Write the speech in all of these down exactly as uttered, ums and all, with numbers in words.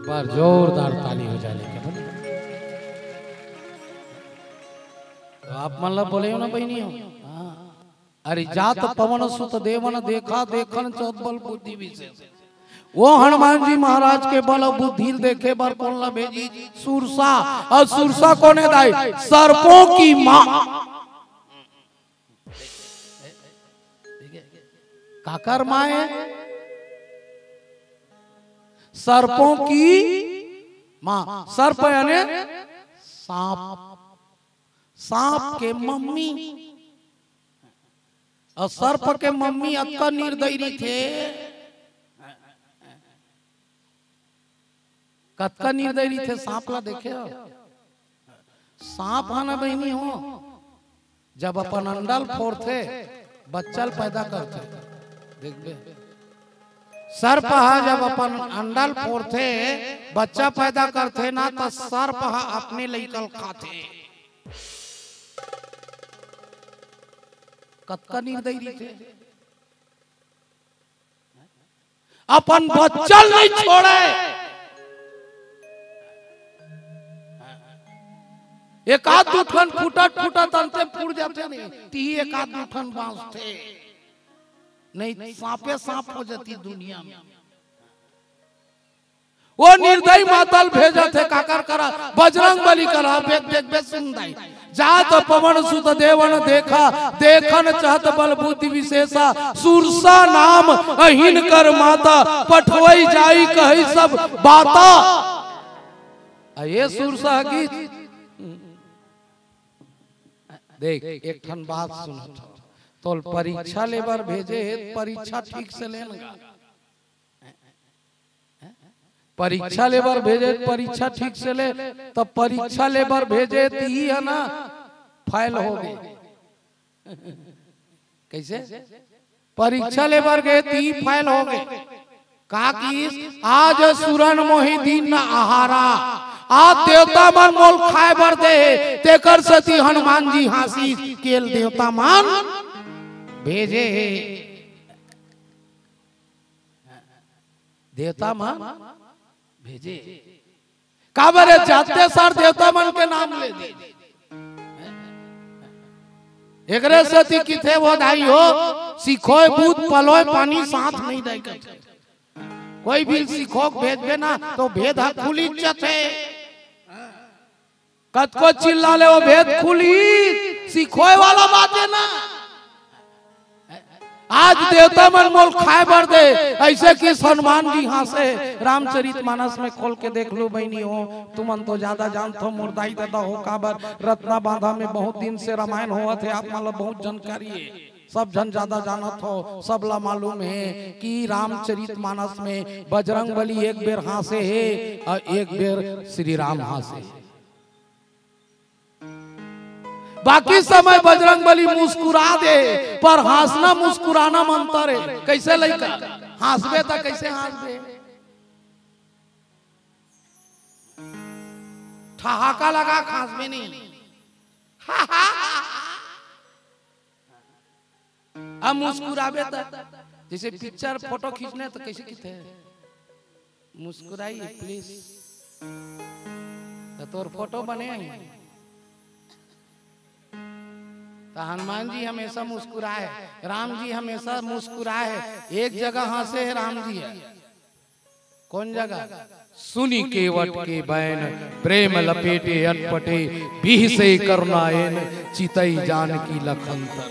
बार जोरदार ताली हो जाए लेके बोले। तो आप मन ला बोले हो ना बहिनी हो? हाँ। अरे जात पवन सुत देवन देखा, देखन चौथ बल बुद्धि विशेष। वो हनुमान जी महाराज के बल अउ बुद्धि ल देखे बर कोन ला भेजी? सुरसा। अउ सुरसा कोन हे दाई? सर्पों की माँ। काकर माँ हे? सर्पों की माँ। सर्प यानी सांप। सांप के मम्मी। अउ सर्प के मम्मी अतका निर्दयी रहिथे। कतका निर्दयी रहिथे, सांप ला देखे हो? सांप ह ना बहिनी हो, जब अपन अंडा ल फोरथे, बच्चा ल पैदा करथे। देखबे, सर्प ह जब अपन अंडा ल फोरथे, बच्चा पैदा करथे ना, त सर्प ह अपने लइका ल खाथे। कतका निर्दयी रहिथे। अपन बच्चा ल नहीं छोड़े। एक आध दू ठन फूटत फूटत अंते फूट जाथे नहीं, तिही एक आध दू ठन बांचथे, नहीं सांपे सांप हो जाती दुनिया में। वो निर्दयी माता ल भेजत हे काकर करा? बजरंग बली करा। बेग बेग बेग सुन दाई। जात पवन सुत देवन देखा, देखन चहत बल बुद्धि विशेषा। सुरसा नाम अहिन कर माता, पठवई जाई कहई सब बाता। आ ये सुरसा की देख, एक ठन बात सुनत हो, तोल परीक्षा लेबर भेजे हे, परीक्षा ठीक से लेन गा। परीक्षा लेबर भेजे, परीक्षा ठीक से ले, तब परीक्षा लेबर भेजे, तिही है ना, फेल हो गए। कैसे? परीक्षा लेबर गए, तिही फेल हो गए। का किस? आज सुरन मोहि दीन न आहारा, आज देवता मन मोल खाए बर दे हे, तेकर सेती हनुमान जी हाँसिस, केल देवता मन भेजे हे। देवता मन भेजे। काबर हे? जाते सार देवता मन के नाम ले दे। एकरे सेती किथे वो दाई हो, सिखोय बूत पलोय पानी साथ नहीं दे कथे। कोई भी सिखोक भेजबे ना, तो भेद ह खुली जथे। कतको चिल्ला ले, वो भेद खुली, सिखोय वाला बात हे ना। आज देवता मन मोल खाए बर दे, ऐसे किस हनुमान जी हाँसे। रामचरित मानस में खोल के देख लो बहिनी हो, तुमन तो ज्यादा जानत हो, मोर दाई ददा हो, काबर रत्ना बांधा में बहुत दिन से रामायण होवत हे, आप मन ला बहुत जानकारी हे, सब झन ज्यादा जानत हो, सब ला मालूम हे कि रामचरित मानस में बजरंग बली एक बेर हाँसे हे अउ एक बेर श्री राम हाँसे हे। बाकी समय बजरंग बली मुस्कुरा दे, पर हाँसना मुस्कुराना म अंतर हे। कैसे लइका हाँसबे त कैसे हाँसबे? ठहाका लगा के हाँसबे नहीं। अब मुस्कुराबे त, जैसे पिक्चर फोटो खींचने त कैसे खींचते हैं? मुस्कुराइए प्लीज। त तोर फोटो बने हे। त हनुमान जी हमेशा मुस्कुराए, राम जी हमेशा मुस्कुराए। एक जगह हाँसे हे राम जी हे। कौन जगह? सुनि केवट के बैन, प्रेम लपेटे अटपटे, बिहसे करुणाएन, चितई जानकी लखन तन।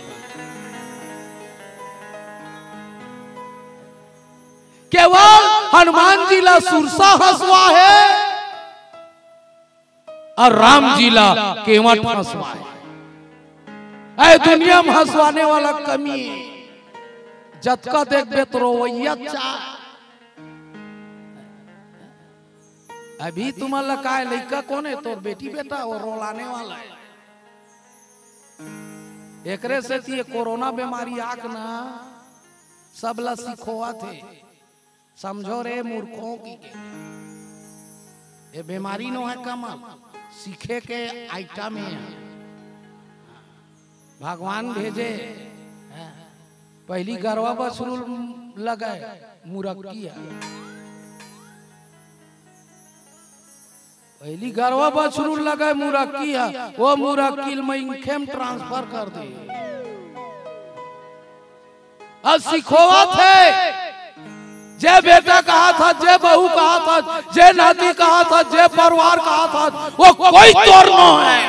केवल हनुमान जी ला सुरसा हाँसवा हे अउ राम जी ला केवट हाँसवा हे। ए दुनिया में हाँसवाने वाला कमी हे। जतका देखबे त रोवइया चाय। अभी तुमन ला काय, लइका कोन हे? तोर बेटी बेटा, वो रोलाने वाला हे। एकरे सेती ये कोरोना बीमारी आके ना सब ला सिखोवत हे। समझो रे मूर्खों की के। ये बीमारी नो हे कमल, सीखे के आइटम हे। भगवान भेजे, पहली गरवा बछरू लगे, मुरक्की हे। पहिली गरवा बछरू लगे मुरक्की ह, वो मुरक्की ल मइनखे म transfer कर दे। अब सिखोवत हे, जे बेटा कहत हस, जे बहू कहत हस, जे नाती कहत हस, जे परिवार कहत हस, वो कोई तोर नो हे।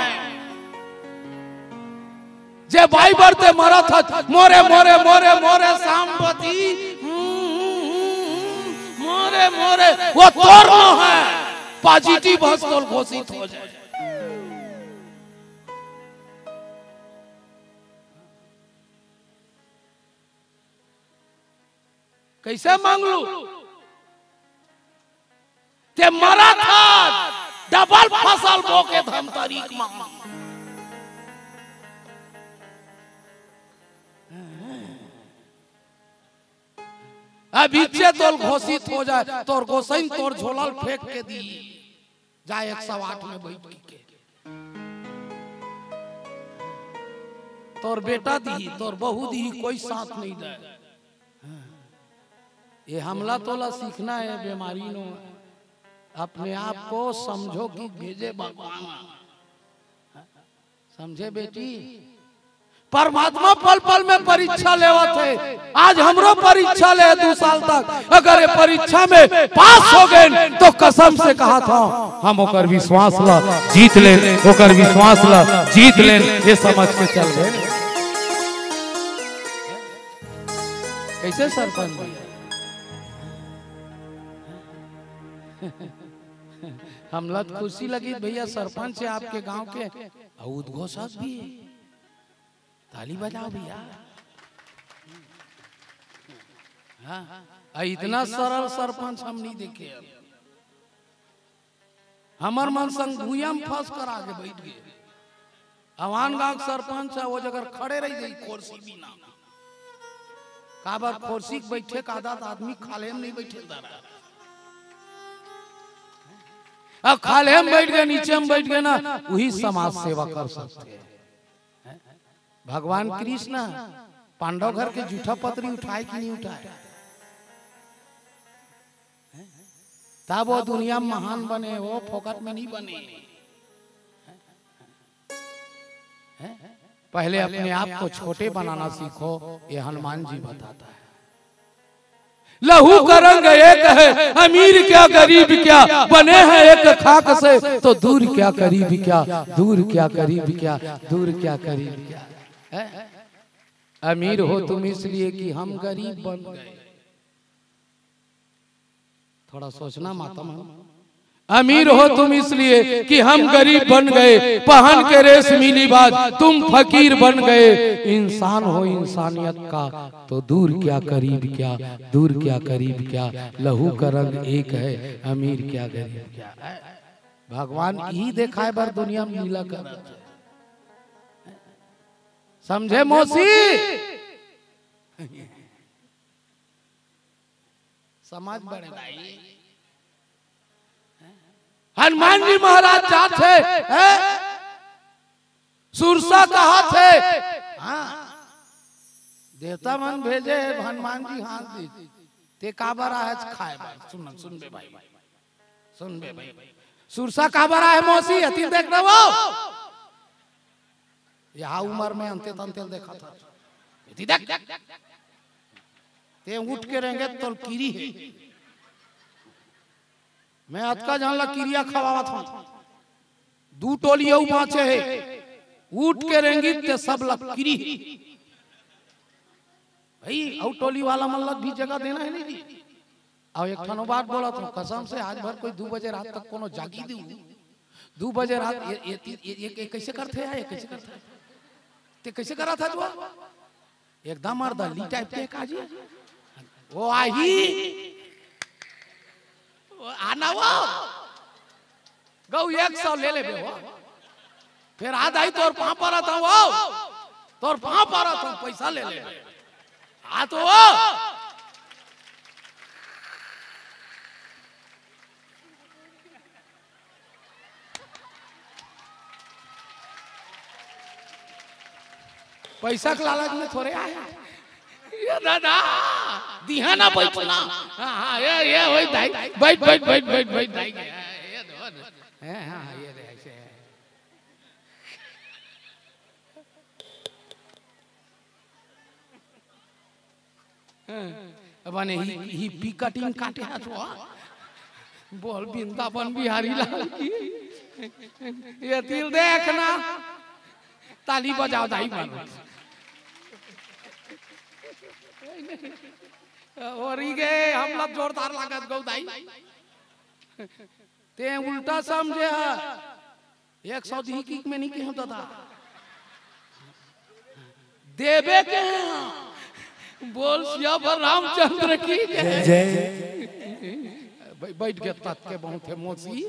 जे बाई बर ते मरत हस, मोरे, मोरे, मोरे, मोरे, सांबती, हम्म, मोरे, मोरे, वो तोर नो हे। Positive हस तोर घोषित हो जाए। कइसे मांग लू? ते मरत हस, double फसल बो के धमतरी के मांग। अब इच्चे तोर घोषित हो जाए, तोर गोसइन तोर झोला ल फेंक के दी। जा एक सौ आठ में बैठ के। तोर बेटा दिही, तोर बहू दिही, कोई साथ नहीं दे। ये हमला तोला सीखना हे, बीमारी नो। अपने आप को समझो कि भेजे भगवान। समझे बेटी? परमात्मा पल पल में परीक्षा लेवत हे। आज हमरो परीक्षा ले दू साल तक, अगर ये परीक्षा में पास हो गए तो कसम से कहत हंव, हम ओकर विश्वास ला जीत लेन, ओकर विश्वास ला जीत लेन, ये समझ के चल गए। कइसे सरपंच जी? हमला त खुशी लगी भैया, सरपंच हे आपके गांव के, अउ उद्घोषक भी हे। ताली बजाओ भैया। हाँ, आ इतना सरल सरपंच हम नहीं देखे। हमर मन संग भुइयां म फंस कर आगे बैठ गे। अवान गांव के सरपंच हे, वो जगह खड़े रह जाई, कुर्सी बिना। काबर, कुर्सी के बैठे के आदत आदमी खाल्हे म नहीं बैठे दारा। अब खाल्हे म बैठ गे, नीचे म बैठ गे ना, वही समाज सेवा कर सकथे। भगवान कृष्ण पांडव घर के जूठा पतरी उठाए कि नहीं उठाए? तब वो दुनिया में महान बने, वो फोकट में नहीं बने। पहले अपने आप को छोटे बनाना सीखो, ये हनुमान जी बताता है। लहू का रंग एक है, अमीर क्या गरीब क्या, बने हैं एक खाक से, तो दूर क्या करीब क्या, दूर क्या करीब क्या, दूर क्या करीब क्या। हैं? अमीर हो तुम इसलिए कि हम गरीब बन गए। थोड़ा सोचना माता मन। अमीर हो तुम इसलिए कि हम गरीब बन गए, पहन के रेशमी लिबास तुम फकीर बन गए। इंसान हो इंसानियत का तो दूर क्या करीब क्या, दूर क्या करीब क्या। लहू का रंग एक है, अमीर क्या गरीब क्या। भगवान यही देखाए बर दुनिया में लीला करत हे। समझे मौसी? समझ बड़े भाई। हनुमान जी महाराज जात हे, हैं? सुरसा कहत हे, हाँ, देवता मन भेजे हे, हनुमान जी हाथ दे, ते काबर आए हस खाए बर? सुन, सुन बे भाई, सुन बे भाई, सुरसा काबर आए हे मौसी? अति देख रहे हो, यहाँ उम्र में अंते तंते देखा था। अति देख, ते उठ के रेंगे तो किरी हे। मैं अतका जान ला किरिया खवावत हूँ। दू टोली अउ बाँचे हे, उठ के रेंगी ते सब ला किरी। भाई, अउ टोली वाला मन ला भी जगह देना हे नहीं जी। अउ एक ठन बात बोलत हूँ, कसम से आज भर कोई दू बजे रात तक कोनो जागी दू, दू बजे रात ये, ये, ये, ये, ये कैसे करथे यार, ये कैसे करथे? ते कैसे करा था तू? एकदम अर्दली type के का जी? वो आही। वो आना वो। गऊ एक सौ ले लेबे वो। फिर आ दाई तोर पाँव परत हूँ वो। तोर पाँव परत हूँ, पैसा ले ले। आ तो वो। पैसा के लालच में थोड़े आए। ये दादा, दिहा ना बैठना। हाँ, हाँ, ये, ये वही दाई। बैठ, बैठ, बैठ, बैठ, बैठ, दाई। ये दो, दो। हैं, हाँ, हाँ, ये दे, ऐसे है। हाँ, बने ही, ही पी कटिंग काटे हाथ वो। बोल वृंदावन बिहारी लाल की। ये तिल देखना, ताली बजाओ दाई मन। और ही गे, हम लोग जोरदार लागत गौ दाई। ते उल्टा समझे है। एक सौ दी किक में नहीं कहे दादा। देवे के हैं। बोल सिया पर रामचंद्र की जय। जय। बै-, बैठ के तत के बहुत है मौसी।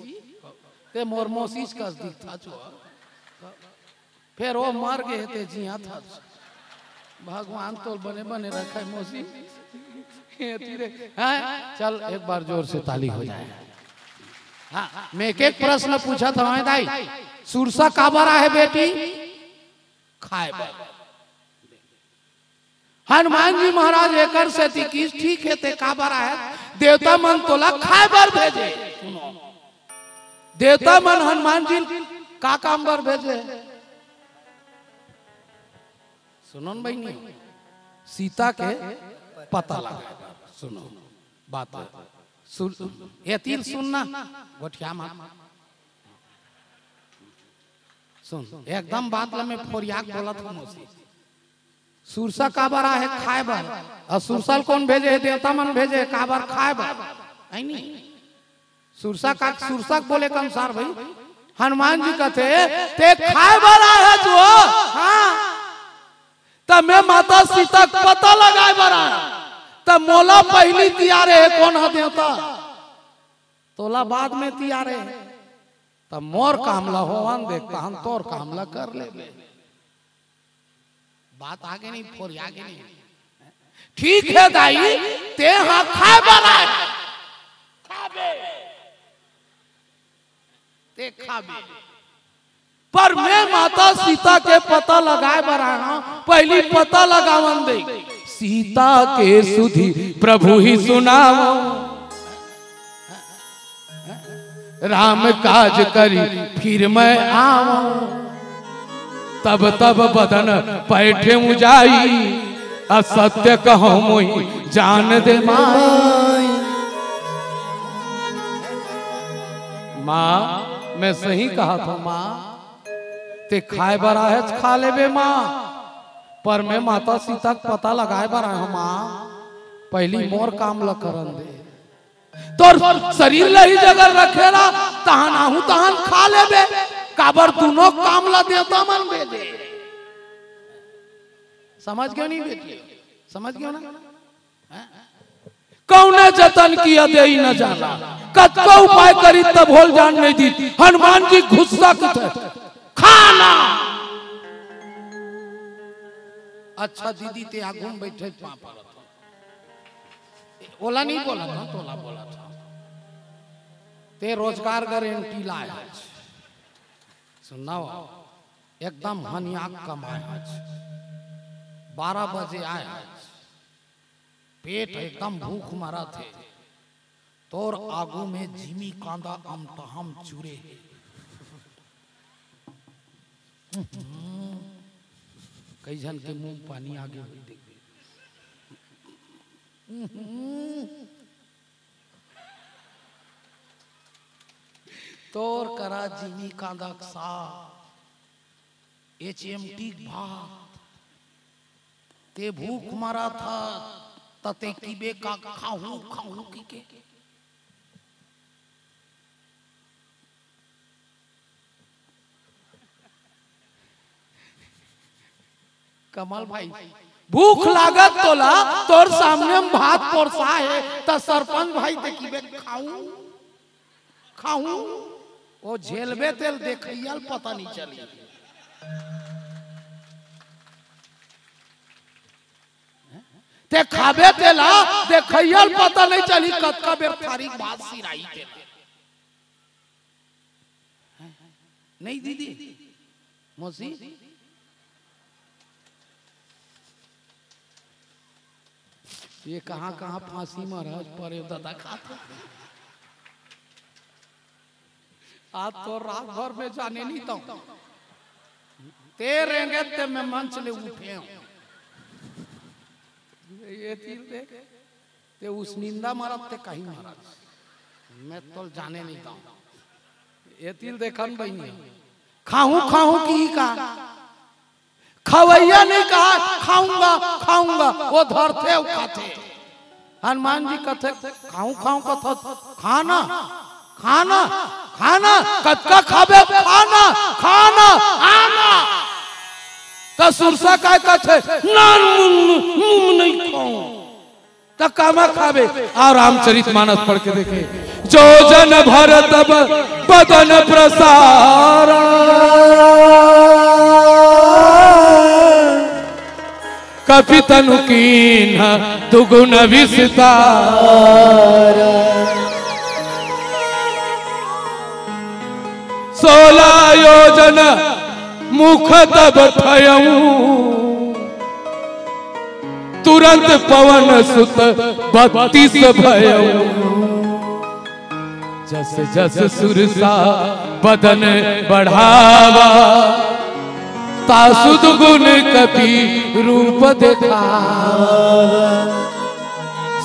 ते मोर मौसी का दिखता छो। फिर वो मर गए ते जिया था। भगवान तो बने बने रखे मौसी। ये तीरे, हैं? चल एक बार जोर से ताली हो जाए। हाँ, मैं एक एक प्रश्न पूछा था, हैं दाई? सुरसा काबर आहे बेटी? खाए बर। हनुमान जी महाराज एकर सेती किस ठीक है ते काबर आहे? देवता मन तोला खाए बर भेजे। सुनो, देवता मन हनुमान जी का काम बर भेजे? सुनो न बहिनी, सीता के पता लगा। सुनो, बात सुन, ये तीर सुनना, गोठिया मत। सुन, एकदम बात ला मैं फोरियाक बोलत हूँ मौसी। सुरसा काबर आहे? खाए बर। और सुरसा ल कौन भेजे है? देवता मन भेजे है। काबर? खाए बर। है नी? सुरसा का, सुरसा के बोले के अनुसार भाई, हनुमान जी कहते, "ते खाए बर आए है तू?" हाँ। "त मैं माता सीता के पता लगाए बर आए, त मोला पहली तियारे है कौन ह देवता, तोला बाद में तियारे है, त मोर काम ला होवन दे, तहन तोर काम ला कर लेबे।" बात आगे नहीं, फोर आगे नहीं। ठीक है दाई, ते हा खाए बर आए, खाबे, ते खाबे, पर मैं माता सीता के पता लगाए बर आए हूँ, पहली पता लगावन दे। सीता के सुधि प्रभु ही सुनावो, राम काज करी फिर मैं आऊं। तब तब बदन पैठे उजाई, असत्य कहो मोहि जान दे माई। माँ, मैं सही कहा था माँ, ते खाए बर आहे त खा लेबे माँ, पर मैं माता सीता के पता लगाए बर आए हूँ माँ, पहली मोर काम ल करन दे। तोर शरीर ल ही जगह रखेला, तहन आहू तहन खा लेबे, काबर दुनो काम ला देवता मन भेजे। समझ गयो नहीं बेटी? समझ गयो ना? हैं? कौने जतन किया देई न जाना, कतको उपाय करी तब होल जान नहीं दी। हनुमान जी गुस्सा किथे, खाना। अच्छा दीदी, ते आगू में बैठे पाँव परत हूँ। ओला नहीं बोला था, तोला बोला था। ते रोजगार गारंटी लाए हच। सुनना हो, एकदम हनियाक कमाए हच। बारह बजे आए हच। पेट एकदम भूख मरत हे। तोर आगू में जिमी कांदा अमटहम चूरे हे। कई झन के मुंह पानी आगे होई देख। तोर करा जिमी कांदा के साग, एच एम टी के भात, ते भूख मरत हस, त ते किबे का खाहूं, खाहूं किके। कमल भाई, भूख लागत तोला, तोर सामने में भात परोसा हे, त सरपंच भाई ते किबे खाहूं, खाहूं। ओ झेलबे तेला देखइया ल पता नहीं चली। ते खाबे तेला देखइया ल पता नहीं चली, कतका बेर थारी के भात सिराही तेला। नहीं दीदी, मौसी, ये कहाँ कहाँ फांसी महाराज परे दादा खात। आज तो रात भर में जाने नहीं तो ते रेंगे ते मैं मंच ले उठे हूँ। ये तिल दे, ते उस निंदा मारत ते कहीं मारत, मैं तो जाने नहीं तो। ये तिल देखन बहिनी, खाहूं खाहूं की का, खवैया नहीं कहा खाऊंगा खाऊंगा, वो धरथे अउ खाथे। हनुमान जी कथे खाऊं खाऊं कथत, खाना खाना खाना, कतका खाबे खाना खाना आना। त सुरसा काय कथे, नान मुंह मुंह नहीं खाऊं। त कामा खाबे। आ रामचरित मानस पढ़ के देखे, जो जन भर तब बदन प्रसार, कपि तनु कीन्ह दुगुन विस्तार। सोलह योजन मुख तब थयऊ, तुरंत पवन सुत बत्तीस भयऊ। जस जस सुरसा बदन बढ़ावा, तासु दुगुन कपि रूप देखावा।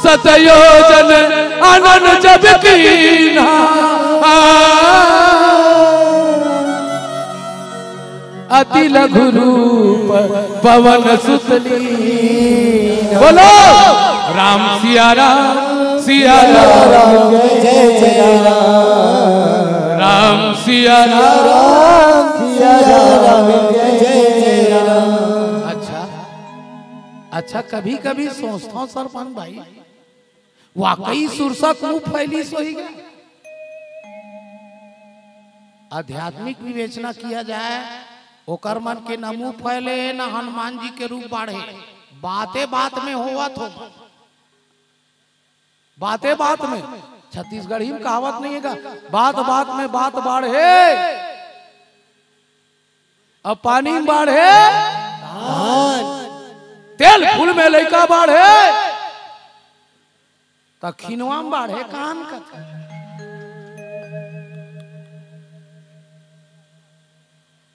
सतयोजन अनन जब कीन्हा, अति लघु रूप पवन सुत लीन्हा। बोलो राम सिया राम, सिया राम, जय जय राम। राम सिया राम, सिया राम, जय जय राम। अच्छा, अच्छा, कभी कभी सोचता हूँ सरपंच भाई, वाकई सुरसा के मुंह फैली सोही गे। आध्यात्मिक विवेचना किया जाए, ओकर मन के न मुंह फैले न हनुमान जी के रूप बाढ़े। बाते बात में होवत हो, बाते बात में। छत्तीसगढ़ी में कहावत नहीं है का, बात बात में बात बाढ़े, अब पानी में बाढ़े, तेल फूल में लइका बाढ़े, त खिनवा में बाढ़े कान कथे।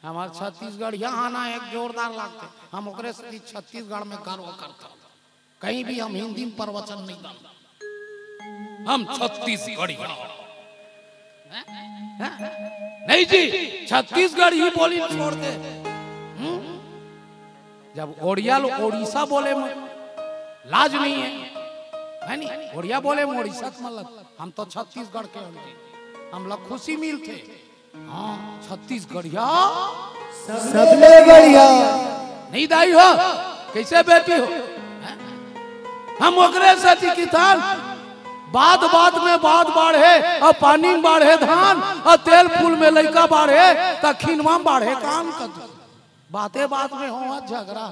हमार छत्तीसगढ़िया आना एक जोरदार लागथे, हम ओकरे से छत्तीसगढ़ में गर्व करथन। कहीं भी हम हिंदी में प्रवचन नहीं दन, हम छत्तीसगढ़िया। हैं? हैं? नहीं जी, छत्तीसगढ़ ही बोली छोड़ दे। हम्म? जब ओड़िया लोग ओडिशा बोले में लाज नहीं है, है नी? ओड़िया बोले में ओडिशा के मतलब, हम तो छत्तीसगढ़ के हन जी, हम लोग खुशी मिलथे। हाँ, छत्तीसगढ़िया सबले बढ़िया। नहीं दाई हो, कैसे बेटी हो? हैं? हम ओकरे सेती किथन, बात बात में बात बाढ़े, अउ पानी में बाढ़े धान, अउ तेल फूल में लइका बाढ़े, त खिनवा में बाढ़े कान कथे। बाते बात में होवत झगरा।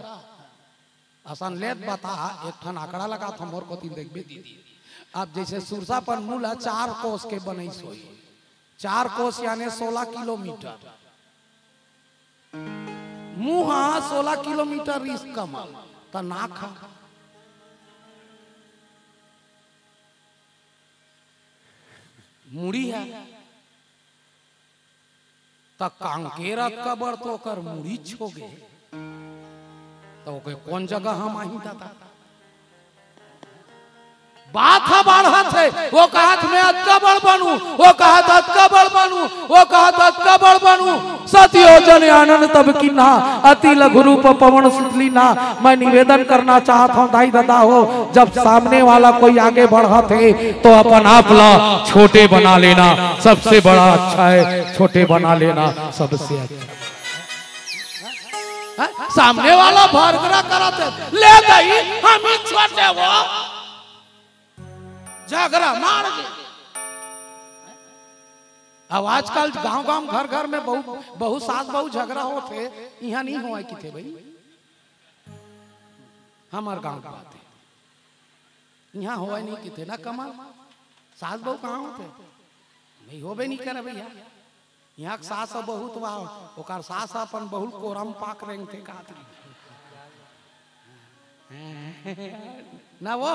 असन लेत बता, एक ठन आंकड़ा लगाथंव, मोर कोती देखबे दीदी। अब जैसे सुरसा अपन मुंह ला चार कोस के बनइस होही, चार कोस याने सोलह किलोमीटर। मुंह हा सोलह किलोमीटर रिस कमर, त नाक हा मुड़ी हा, त कांकेर अतका बड़ तो ओकर मुड़ीच होगे, त ओके कोन जगह हम आही दादा? बात ह बाढ़त हे, वो कहत मैं अतका बड़ बनू, वो कहत अतका बड़ बनू, वो कहत अतका बड़ बनू। सत योजन आनन तब कीन्हा, अति लघु रूप पवन सुत लीन्हा। मैं निवेदन करना चाहत हूँ दाई ददा हो, जब सामने वाला कोई आगे बढ़त हे तो अपन आप ला छोटे बना लेना, सबसे बड़ा अच्छा है, छोटे बना लेना सबसे अच्छा। हाँ? सामने वाला भरगरा करत हे, ले दई, हम ही छोटे वो। झगरा मार दे। अब आजकल गांव-गांव, घर-घर में बहुत, बहुत सास बहू झगरा होत हे, इहां नहीं होवय किथे भाई, हमर गांव के बात हे, इहां होवय नहीं किथे ना कमल, सास बहू कहां होत हे, नहीं होबे नहीं करे भैया। इहां के सास ह बहुत बा, ओकर सास ह अपन बहू ल कोरा म पाक रेंगथे का। ना वो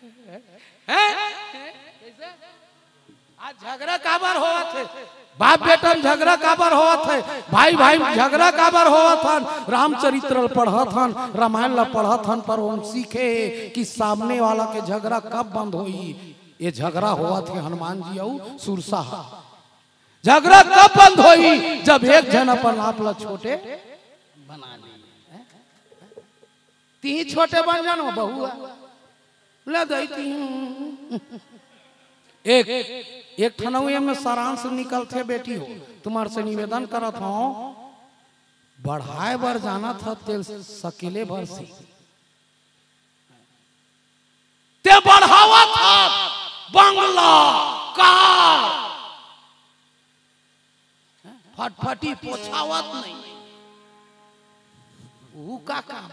हैं? आज झगड़ा काबर होवत हे? बाप बेटा में झगड़ा काबर होवत हे? भाई भाई में झगड़ा काबर होवत हन? रामचरित्र ल पढ़त हन, रामायण ला पढ़त हन, पर ओम सीखे कि सामने वाला के झगड़ा कब बंद होई। ये झगड़ा होवत हे हनुमान जी अउ सुरसा हा। झगड़ा कब बंद होई? जब एक झन अपन आप ला छोटे बना ले। तिही छोटे बन जानो बहुआ। ले दई तिही। एक, एक ठनऊ एमे सारांश निकलथे बेटी हो। तुम्हार से निवेदन करत हौं, बढ़ाए बर जानत ह तेल सकेले भर से। ते बढ़ावत ह बंगला, कार, फटफटी पोछावत नहीं। ऊ का काम?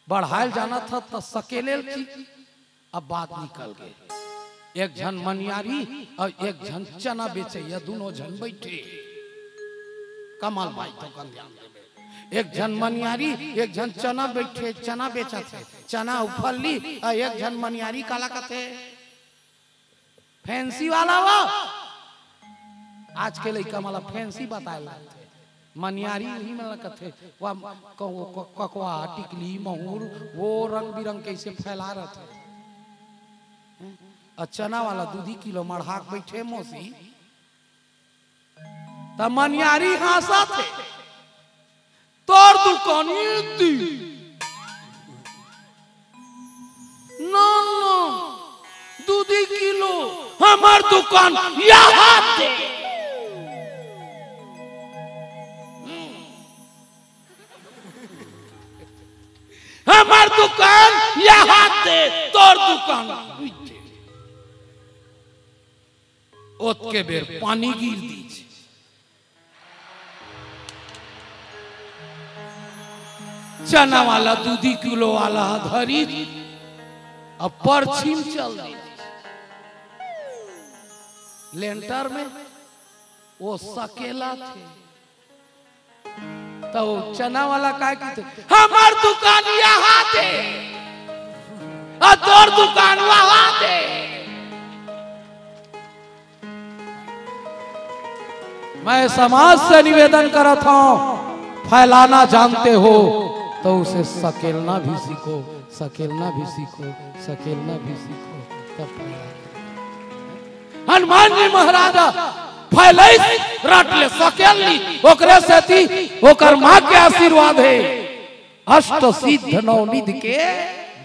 बढ़ायल जानत ह त सकेले ल की। अब बात निकल गए, एक झन मनियारी अउ एक झन चना बेचइया, दुनों झन बैठे। कमल भाई तो कन ध्यान देबे। एक झन मनियारी, एक झन चना बैठे, चना बेचत हे, चना अउ फल्ली। अउ एक झन मनियारी काला कथे? फैंसी वाला वो। आज के लइका मन ला फैंसी बताए लागथे। मनियारी उही मन ला कथे, वा क-, क-, ककवा, टिकली, महुर, वो रंग बिरंग कइसे फैला रथे। हैं? अउ चना वाला दूधी किलो मढ़ाक बैठे मोसी, त मनियारी हाँसत हे। तोर दुकान इति। ना, ना, दूधी किलो, हमर दुकान यहाँ दे। हमर दुकान यहाँ दे, तोर दुकान इति। ओतके बेर पानी गिर दीच। चना वाला दूधी किलो वाला धरी, अब परछिम चल दी। लेंटर में वो सकेला थे। त वो चना वाला काय की थे? हमर दुकान यहाँ थे, अउ तोर दुकान वहाँ थे। मैं समाज से निवेदन करत हूँ, फैलाना जानते हो तो उसे सकेलना भी सीखो, सकेलना भी सीखो, सकेलना भी सीखो, तब फैलाना। हनुमान जी महाराज फैलइस रट ले सकेल ली, ओकरे सेती ओकर माँ के आशीर्वाद हे। अष्ट सिद्ध नवनिध के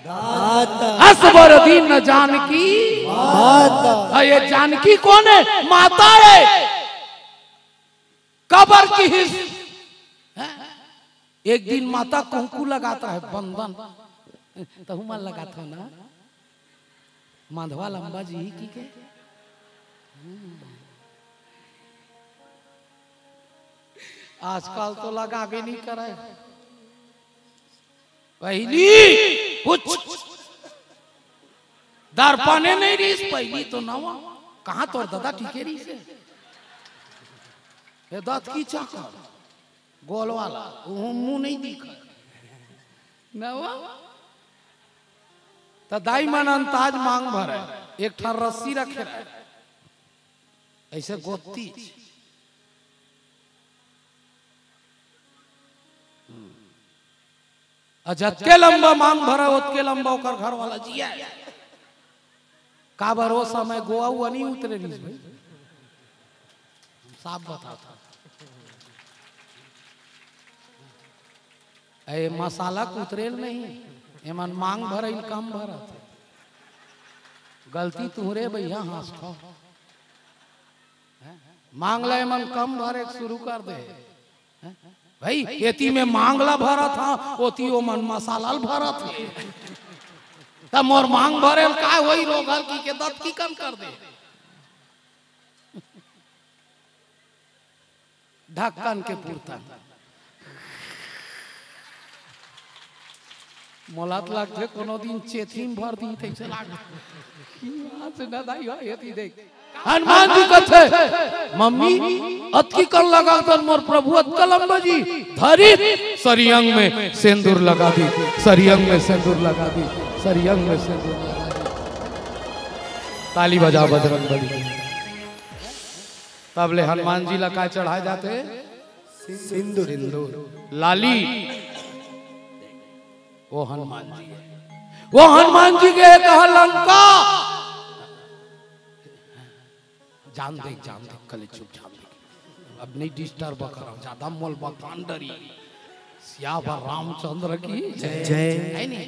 दाता। असबर दीन जानकी माता। अउ ये जानकी कोन हे? माता हे। काबर किहिस? हैं? एक दिन माता कुंकु लगात रहे, बंदन। तहू मन लगात हो ना? मांधवा लंबा जी ही की के? आजकल तो लगाबे नहीं करे। पहिली कुछ दर्पणे नहीं रहिस, पहिली तो नवा। कहाँ तोर ददा टिके रहिस हे? ये दत की चाकर, गोल वाला, वो मुंह नहीं दिखा। नवा। त दाई मन अंताज मांग भरे, एक ठन रस्सी रखे रहे, ऐसे गोती। अउ जतके लंबा मांग भरा, ओतके लंबा ओकर घर वाला जिया। काबर ओ समय गोवा उवा नहीं उतरे रहिस भाई। साफ बतावत हँव। ए मसाला के उतरेल नहीं, एमन मांग भरइन कम भरत हे। गलती तुहरे भैया हाँस खाओ। हैं? मांग ला एमन कम भरे के शुरू कर दे। हैं? भाई, एती में मांग ला भरत हँव, ओती ओमन मसाला ल भरत हे। त मोर मांग भरे ल काय होई, रोगल की के दत की कन कर दे। ढक्कन के पुरता। मोला त लागथे कोनो दिन चेथी म भर दी तइसे लाग। आज न दाई हो, एती देख। हनुमान जी कथे, "मम्मी, अतकी कन लगा तन मोर प्रभु अतका लंबा जी, धरी सरियंग में सेंदूर लगा दी, सरियंग में सेंदूर लगा दी, सरियंग में सेंदूर लगा दी।" ताली बजाव बजरंग बली। तब ले हनुमान जी ला का चढ़ाए जाथे? सिंदूर। सिंदूर। लाली। वो हनुमान जी हे। वो हनुमान जी गे कहा लंका। जान दे, जान दे, कले चुप, जान दे। अब नहीं disturb करो, ज्यादा मोल बकान डरी। सियावर रामचंद्र की जय। जय। है नहीं?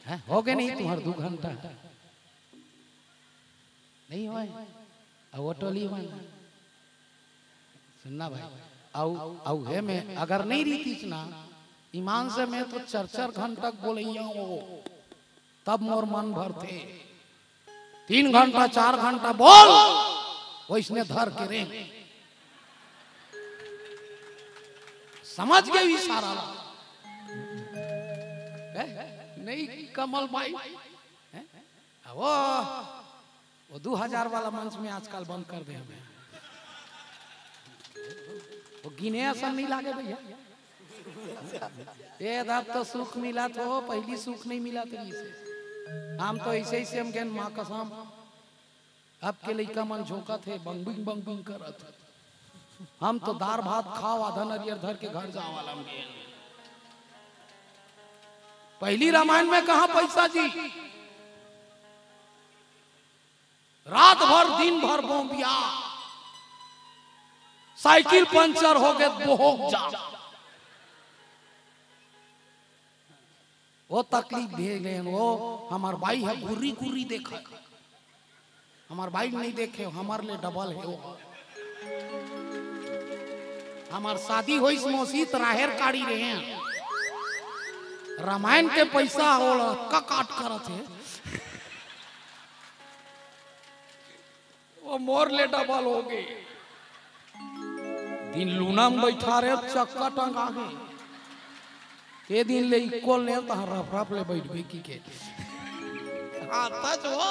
हैं? हो गए नहीं तुम्हार दो घंटा? नहीं होय? अब वो टोली मन। सुनना भाई, अउ, अउ हे में अगर नहीं रहितिस ना, ईमान से में तो चार चार घंटा बोलइया हो, तब मोर मन भरथे। तीन घंटा, चार घंटा बोल, वइसने धर के रे। समझ गए इशारा ला? हैं? नहीं कमल भाई? हैं? अब वो, वो दो हजार वाला मंच में आजकल बंद कर दे हमें। वो गिने असन नहीं लागे भैया। ए, अब तो सुख मिलत हो, पहली सुख नहीं मिलत रहिसे। हम तो ऐसे ही से हम गेन माँ कसम। अब के लइका मन झोंकत हे, बंग बिंग, बंग बिंग करत हे। हम तो दार भात खाव, आधा नरियर धर के घर जाव वाला हम गेन। पहली रामायण में कहा पैसा जी? रात भर, दिन भर बोंबिया, साइकिल पंचर हो गए, बोहक जा। वो तकलीफ भेज रहे हैं, वो हमार बाई है, गुर्री गुर्री देखा, हमार बाई नहीं देखे, हमार ले डबल है वो। हमार शादी होइस मौसी त राहेर काड़ी रहे हैं, रामायण के पैसा ओला का काट करत है। वो मोर ले डबल हो गए। दिन लूना में बैठा रहे, चक्का टंगा गए। ते दिन ले इक्को ले तहाँ रफ रफ ले बैठबे की के। हाँ, तच हो,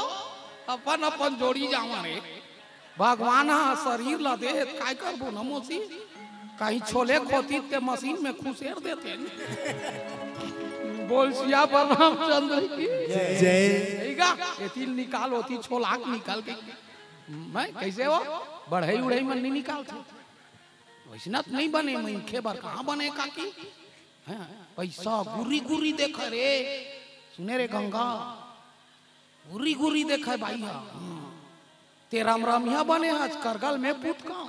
अपन अपन जोड़ी जावा रे। भगवान हा शरीर ला दे, काय करबो न मौसी? कहीं छोले खोती ते मशीन में खुसेर देते। बोल सियावर रामचंद्र की। जय। ठीक है? ये तिल निकाल होती, छोलाक निकाल के। मैं कैसे हो? बढ़ई उड़ई मन नहीं निकालथे। वैसना तो नहीं बने, मनखे बर कहाँ बने काकी? हैं? पैसा गुरी गुरी देखे रे। सुने रे गंगा, गुरी गुरी देखे बाई हा। हम्म। ते राम राम यहाँ बने आज करगल में पूत का।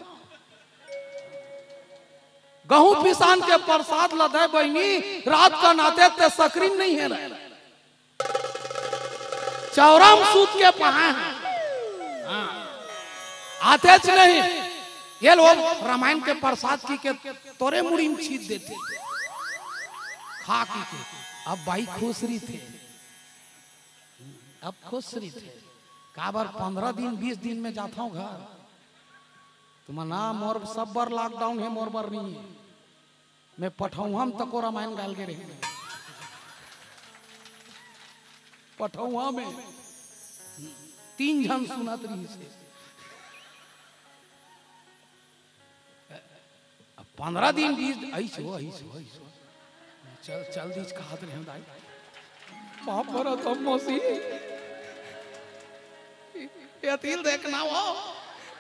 गहूं पिसान के प्रसाद ल दे बहिनी, रात का नाते ते सकरीन नहीं है रे। चौरा म सूत के पहाए हे। हाँ। आतेच नहीं। ये लोग रामायण के प्रसाद की के तोरे मुड़ी में छीत देथे। खा की के। अब बाई खुश रहिथे। अब खुश रहिथे। काबर पंद्रह दिन, बीस दिन में जाथव घर। तुमन ना मोर सब बर lockdown हे, मोर बर नहीं हे। मैं पठौहा म तको रामायण गाल के रहे। पठौहा में तीन झन सुनत रहिसे। अब पंद्रह दिन बीस, ऐस हो, ऐस हो, ऐस हो। चल, चल दीस कहत रहे दाई। बाप रे, तब मौसी। ये तिल देखना हो।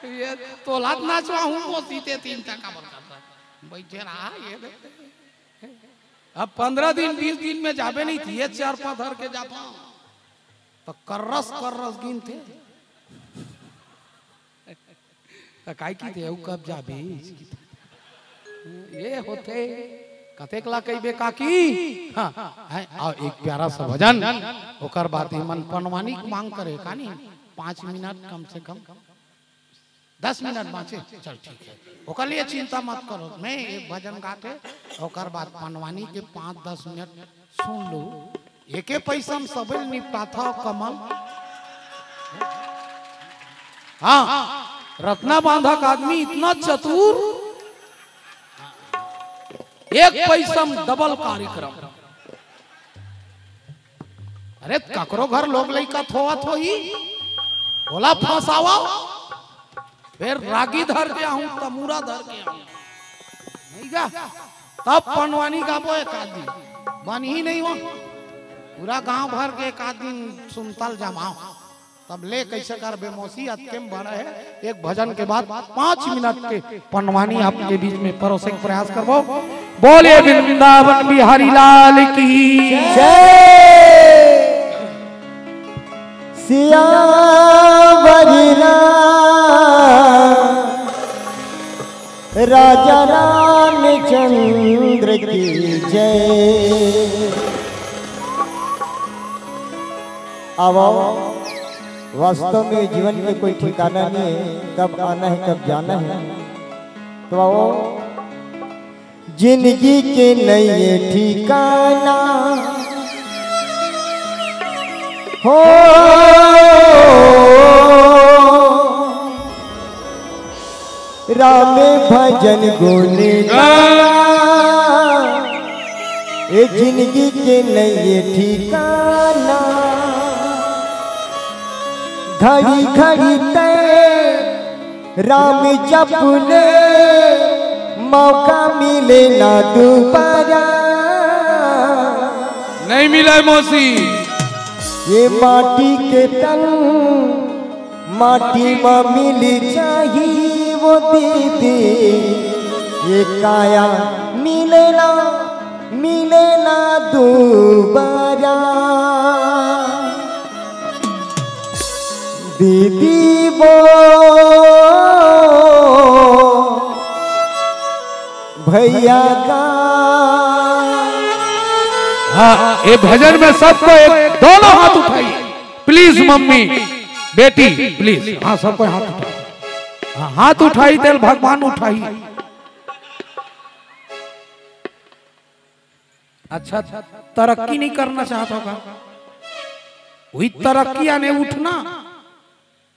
ये तोला त नाचवा हूँ मौसी ते तीन टका बर करता। बैठे रहा, ये दे। अब पंद्रह दिन, बीस दिन में जाबे नहीं थी, ये चार पाँच धर के जाता। तो कर्रस, कर्रस गिनथे। त काय की थे, "अउ कब जाबे?" ये होथे, कतेक ला कहिबे काकी? हाँ, हैं, आओ एक प्यारा सा भजन, ओकर बाद हमन पनवानी के मांग करे, कानी? पाँच मिनट कम से कम, दस मिनट बाँचे, चल ठीक है, ओकर लिए चिंता मत करो, मैं एक भजन गाते, ओकर बाद पनवानी के पाँच दस मिनट सुन लो, एके पैसा म सबे ल निपटाथा कमल। हाँ, रत्ना बांधा का आदमी इतना चतुर, एक पैसा म double कार्यक्रम। अरे, ककरो घर लोग लइका थोवत होही, ओला फंसावा। फिर रागी धर के आहूँ, तमूरा धर के आहूँ। नहीं गा? तब पनवानी गाबो एक आध दिन। बनही नहीं हो। पूरा गांव भर के एक आध दिन सुनतल जमाओ। तब ले कैसे करबे मौसी, अतके में बना है। एक भजन के बाद पाँच मिनट के पंडवानी आपके बीच में परोसे के प्रयास करबो। बोले वृंदावन बिहारी लाल की जय। सियावर राजा रामचंद्र की जय। अब वास्तव में जीवन के कोई ठिकाना नहीं है, कब आना है, कब जाना है। तो आओ, जिंदगी के नई ठिकाना हो, राम भजन गुण गाना, ये जिंदगी के नई ठिकाना। घड़ी घड़ी तय राम जप ले, मौका मिले ना दोबारा। नहीं मिला है मौसी। ये माटी के तन माटी में मिल जाही वो दीदी, ये काया मिले ना, मिले ना दोबारा। दीदी वो भैया का। हाँ, ये भजन में सबको एक, दोनों हाथ उठाइए प्लीज। मम्मी, बेटी, प्लीज। हाँ, सबको हाथ उठाइए। हाँ, हाथ उठाई तेल भगवान उठाई। अच्छा, तरक्की नहीं करना चाहता होगा, वही तरक्की आने उठना।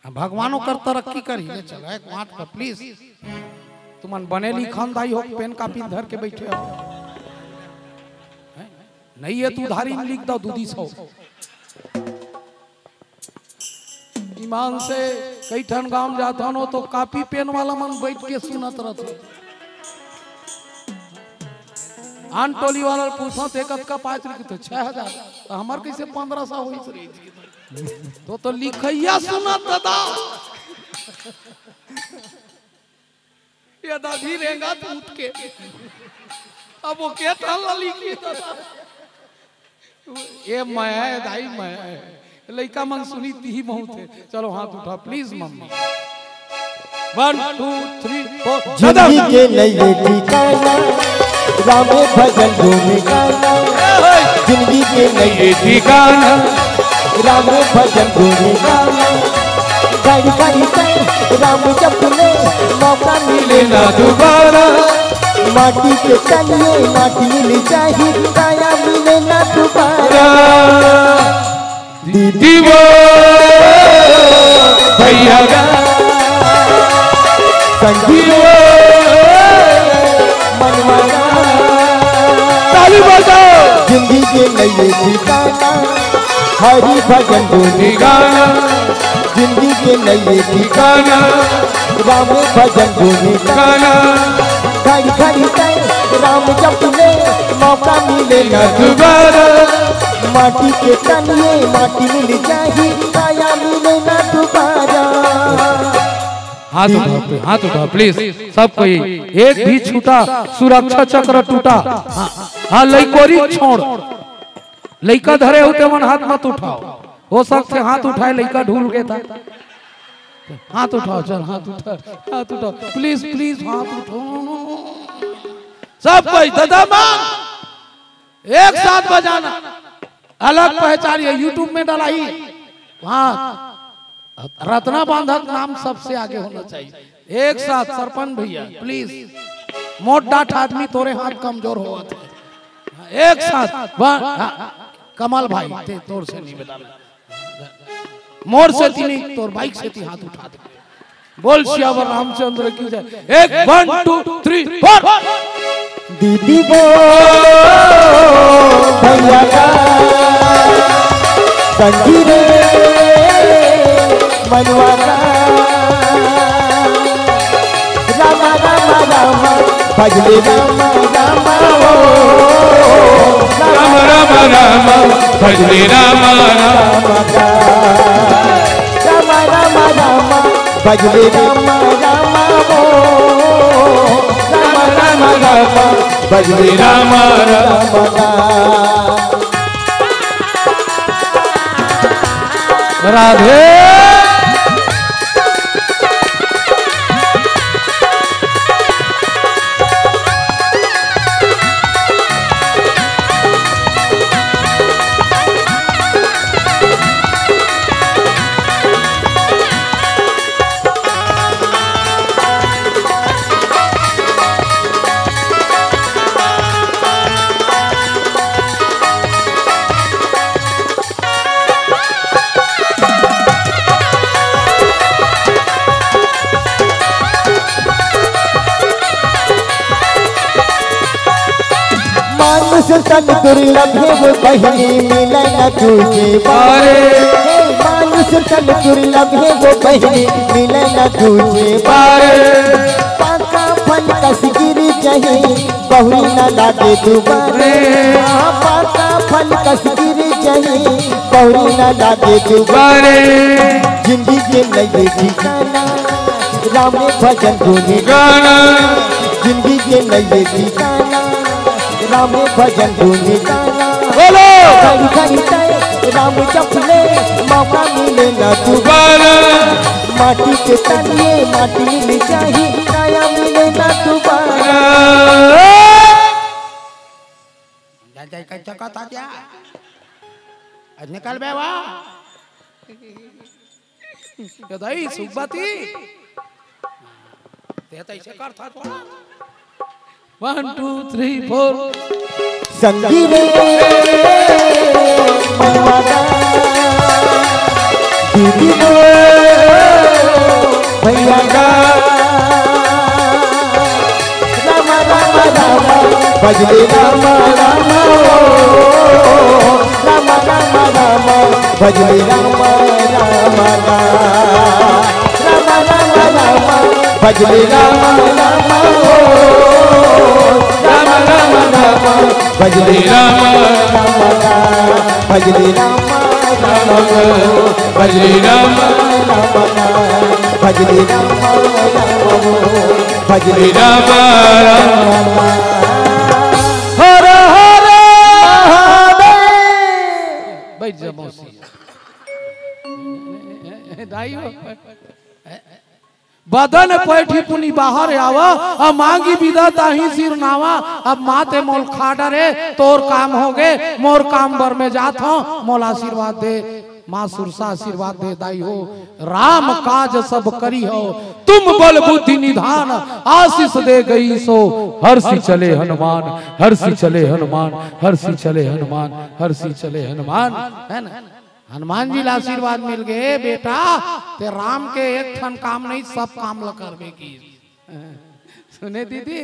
हाँ, भगवान ओकर तरक्की कर ही ले चला। एक बात पर प्लीज, तुमन बने लिखन दाई हो, पेन कापी धर के बैठे हो। हैं? नहीं है तो उधारी में लिख दो, दूधी सौ। ईमान से कई ठन गांव जात हन, तो कापी पेन वाला मन बैठ के सुनत रहत हो। आन टोली वाला पूछो, ते कतका पाँच रुपये तो छह हजार, तो हमार कैसे पन्द्रह सौ होई? तो, तो लिखैया सुनत दादा। ये दादी रेंगा तो उठ के। अब वो के थान ला लिखी दादा। ये मैं है, दाई मैं है। लइका मन सुनी तिही बहुत है। चलो हाथ उठा please mummy. One, two, three, four। जिंदगी के नए ठिकाना, राम भजन गुण गाना। जिंदगी के नए ठिकाना, राम भजन गुण गाना। घड़ी घड़ी तन राम जप ले, मौका मिले ना दोबारा। माटी के तनिए माटी मिल जाही, काया मिले ना दोबारा। दीदी वो भैया गा, संगी वो मनवा गा। ताली बजाओ। जिंदगी के नए ठिकाना, हरि भजन गुण गाना। जिंदगी के नए ठिकाना, राम भजन गुण गाना। घड़ी घड़ी तन राम जप ले, मौका मिले ना दोबारा। माटी के तनिए माटी मिल जाही, काया मिले ना दोबारा। हाथ उठाओ, हाथ उठाओ प्लीज सब कोई। एक भी छूटा सुरक्षा चक्र टूटा। हाँ, हाँ, लइकोरी छोड़, लइका धरे हो तेमन हाथ मत उठाओ। हो सकथे हाथ उठाए लइका ढूल गे था। हाथ उठाओ, चल हाथ उठा, हाथ उठाओ प्लीज, प्लीज हाथ उठाओ। सब कोई दादा माँ एक साथ बजाना, अलग पहचानिए, YouTube में डलाही। वहाँ रत्ना बांधक नाम सबसे आगे होना चाहिए। एक साथ सरपंच भैया प्लीज, मोट डाठ आदमी तोरे हाथ कमजोर होवत है। एक साथ वन, हाँ, कमल भाई ते तोर से निवेदन, मोर से तीनी तोर बाइक से ती हाथ उठा दे। बोल सियावर रामचंद्र की जय। एक, one, two, three, four। दीदी वो भैया का संगी रे मनवा का। रामा रामा रामा भजले रामा रामा ओ। रामा रामा रामा भजले रामा रामा का। भजले राम राम ओ, राम राम राम, भजले राम राम राम। राधे। मानुष तन दुर्लभ हे वो बहिनी, मिले न दूजे बारे। हे मानुष तन दुर्लभ हे वो बहिनी, मिले न दूजे बारे। पाका फल कस गिर जही, बहुरी न लागे दुबारे। हाँ, पाका फल कस गिर जही, बहुरी न लागे दुबारे। जिंदगी के नइये ठिकाना, राम भजन गुन गाना। जिंदगी के नइये ठिकाना, राम भजन गुन गाना। बोलो। घड़ी घड़ी तय राम जप ले, मौका मिले ना दुबारा। माटी के तनिए माटी मिल जाही, काया मिले ना दुबारा। जा, जा, कच्चा का ताजा। आज निकल बे वा। ये दई सुबती। ते तो ऐसे कर था थोड़ा। One, two, three, four। संगी रे मनवा गा, दीदी रे भैया गा। राम राम राम, भजले राम राम ओ। राम राम राम, भजले राम राम गा। राम राम राम, भजले राम राम ओ। राम राम राम, भजले राम राम गा। भजले राम राम गा। भजले राम राम गा। भजले राम राम ओ। भजले राम राम। हर हर हरे। बैठ जा मौसी। दाई हो। बदन पैठी पुनि बाहर आवा, अब मांगी बिदा ताही सिर नावा। अब माते मोल खा डरे, तोर काम होगे, मोर काम बर में जात हूँ, मोल आशीर्वाद दे। माँ सुरसा आशीर्वाद दे दाई हो। राम काज सब करी हो, तुम बल बुद्धि निधान, आशीष दे गई सो हर्षि चले हनुमान, हर्षि चले हनुमान, हर्षि चले हनुमान, हर्षि चले हनुमान। है ना? हनुमान जी ला आशीर्वाद मिल गए, "बेटा, ते राम के एक ठन काम नहीं, सब काम ला करबे की।" सुने दीदी,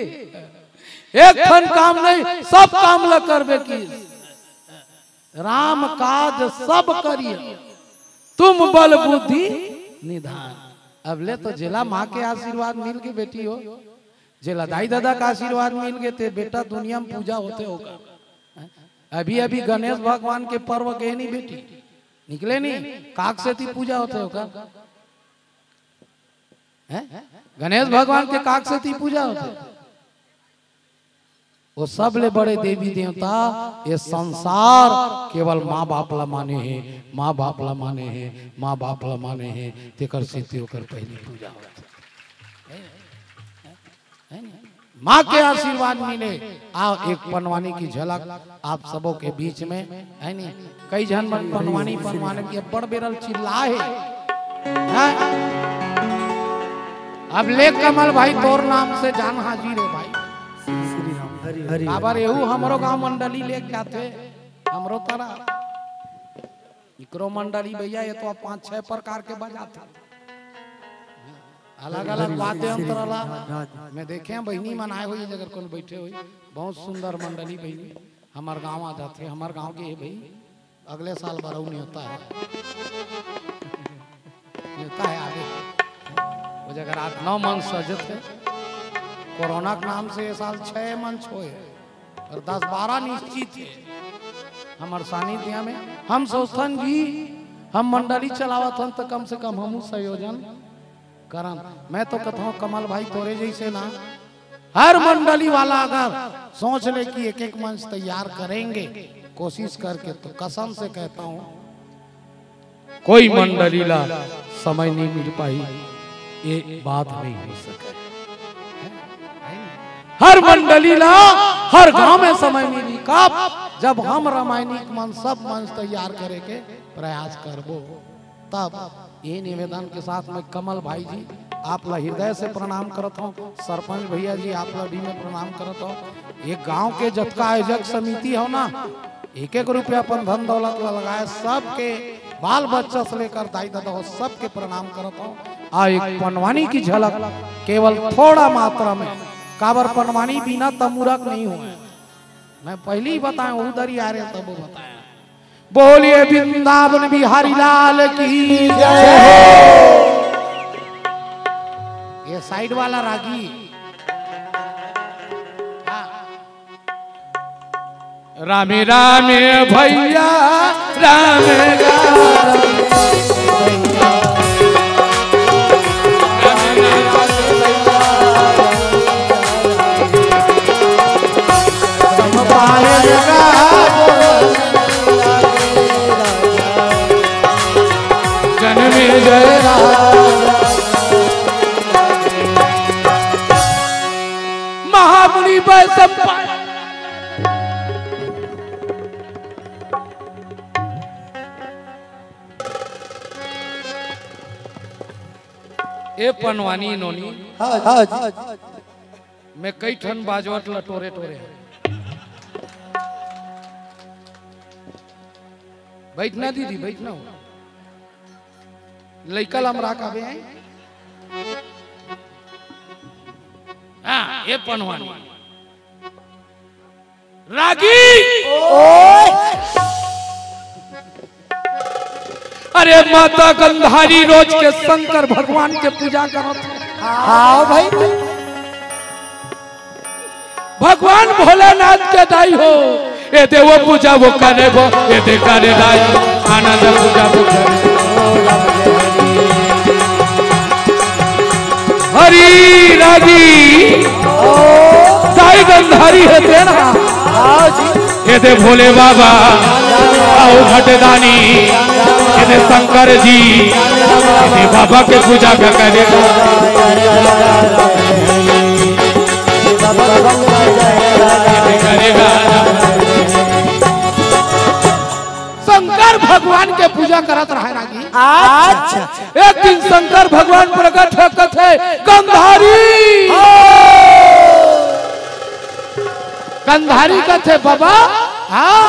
एक ठन काम नहीं, सब काम ला करबे की। राम काज सब करिए, तुम बल बुद्धि निधान। अब ले तो जेला माँ के आशीर्वाद मिल के बेटी हो, जेला दाई ददा का आशीर्वाद मिल के ते बेटा दुनिया में पूजा होते होगा। अभी अभी गणेश भगवान के पर्व गए नहीं बेटी, निकले नहीं, काक सेती पूजा होते होगा। हैं? गणेश भगवान के काक सेती पूजा होते। वो सबले बड़े देवी देवता ये संसार केवल माँ बाप ला माने हे, माँ बाप ला माने हे, माँ बाप ला माने हे, तेकर सेती ओकर पहली पूजा होथे। है ना? माँ के आशीर्वाद मिले। आओ एक पनवानी की झलक आप सबों के बीच में, है नी? कई झन मन पनवानी, पनवानी की बड़ बेरल चिल्ला है। हैं? अब ले कमल भाई तोर नाम से जान हाजिर है भाई। श्री राम हरि हरि। काबर एहू हमरो गांव मंडली लेके आथे, हमरो तरह। इकरो मंडली भैया, ये तो अब पांच छह प्रकार के बजाथे। अलग-अलग वाद्य यंत्र ला। मैं देखे हैं बहिनी मन आए होही, अगर कोनो बैठे होही, बहुत सुंदर मंडली बहिनी, हमर गांव आ जाथे, हमर गांव के हे भाई, अगले साल बरऊ नेवता है, नेवता है आगे। वो जगह आठ नौ मंच सजत है, कोरोना के नाम से ये साल छह मंच होए। और दस बारह निश्चित हे हमर सानिध्य में। हम सोचथन जी, हम मंडली चलावत हन, त कम से कम हमू संयोजन करन। मैं तो कहता हूँ कमल भाई, तोरे जैसे ना हर मंडली वाला अगर सोच ले कि एक एक मंच तैयार करेंगे कोशिश करके, तो कसम से कहता हूँ कोई मंडली ला समय नहीं मिल पाही, ये बात नहीं हो सके। हर मंडली ला हर गांव में समय मिली। कब? जब हम रामायणिक मन सब मंच तैयार करे के प्रयास करबो, तब। ये निवेदन के साथ में कमल भाई जी, आप ला हृदय से प्रणाम करत हूँ। सरपंच भैया जी, आप ला भी मैं प्रणाम करत हूँ। ये गांव के जतका आयोजक समिति हो ना, एक एक रुपया अपन धन दौलत ला लगाए, सबके बाल बच्चा से लेकर दाई ददा हो, सबके प्रणाम करत हूँ। आ एक पनवानी की झलक केवल थोड़ा मात्रा में, काबर पनवानी बिना तमुरक नहीं हुआ। मैं पहले ही बताया, उधर ही आ रहे तब वो बताया। बोलिए वृंदावन बिहारी लाल की जय। ये साइड वाला रागी। हाँ। रामे रामे भैया, रामे रामे। जन्मे जय राम। महामुनि वैशंपायन। ए पनवानी नोनी, हाँ, हाँ जी। मैं कई ठन बाजवत ला टोरे टोरे। बैठना दीदी, बैठना हो। लइका लमरा काबे हैं? हाँ, ए पनवानी। रागी। ओए। अरे माता गंधारी रोज के शंकर भगवान के पूजा करत हे। हाँ भाई। भगवान भोलेनाथ के दाई हो, ए देवो पूजा वो करे वो, ए दे करे दाई, आनंद पूजा वो करे। हरी रागी, दाई गंधारी हे तेरा। हाँ जी। ए दे भोले बाबा, आओ घटदानी, ए दे शंकर जी, ए दे बाबा के पूजा का करे। शंकर भगवान के पूजा करत रहे रागी। अच्छा। एक दिन शंकर भगवान प्रकट हो कथे, "गंधारी।" हाँ। गंधारी कथे, "बाबा।" हाँ।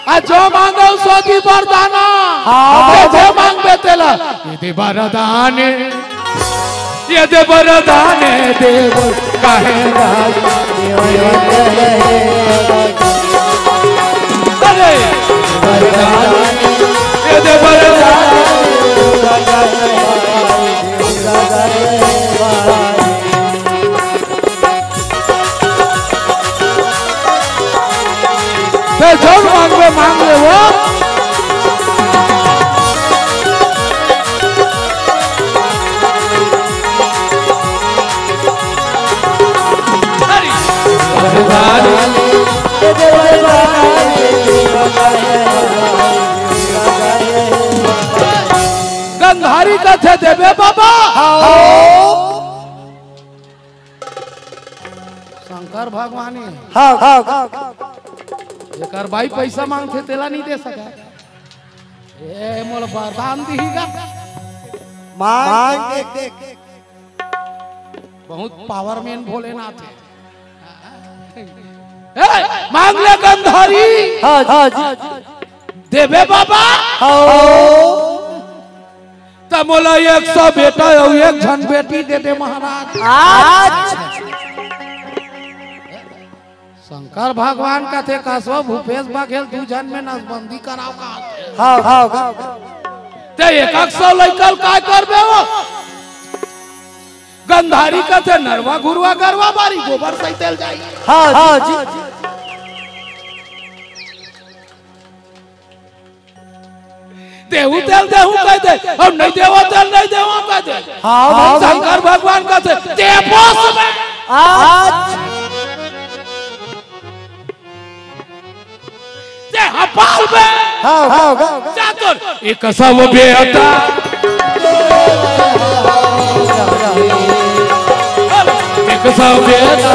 "आ जो मांगो सो दी वरदाना।" हाँ। "जे जे मांगबे तेला।" ये दे वरदान, ये दे वरदान देव, काहे राज। अरे, वरदान, ये दे वरदान। ते जौन मांगबे, मांग ले वो। गंधारी कथे देबे बाबा। हाँ। शंकर भगवान हे। हाँ, हाँ, हाँ। एकर बाई पैसा मांगथे, तेला नहीं दे सका। ए, मोला वरदान दिही गा। मांग, मांग देख, देख। बहुत पावरमैन भोलेनाथ हे। ए, मांग ले गंधारी। हाँ, हाँ जी। देबे बाबा। हाँ। त मोला एक सौ बेटा अउ एक झन बेटी दे दे महाराज। अच्छा। शंकर भगवान कथे, "कसो भूपेश बघेल, दू झन में नसबंदी कराव का?" हाँ, हाँ, हाँ। ते एक एक सौ लइका ल काय करबे वो? गंधारी कथे, "नरवा घुरवा गरवा बारी, गोबर सही तेल जाई।" हाँ, हाँ जी। देहू तेल देहू कह दे, अउ नहीं देवो तेल नहीं देवो कह दे। हाँ, हाँ, शंकर भगवान कथे, "ते पोस बे।" आज ते हपाल बे। हाँ, हाँ, हाँ। जा तोर एक सब बेटा। एक सब बेटा।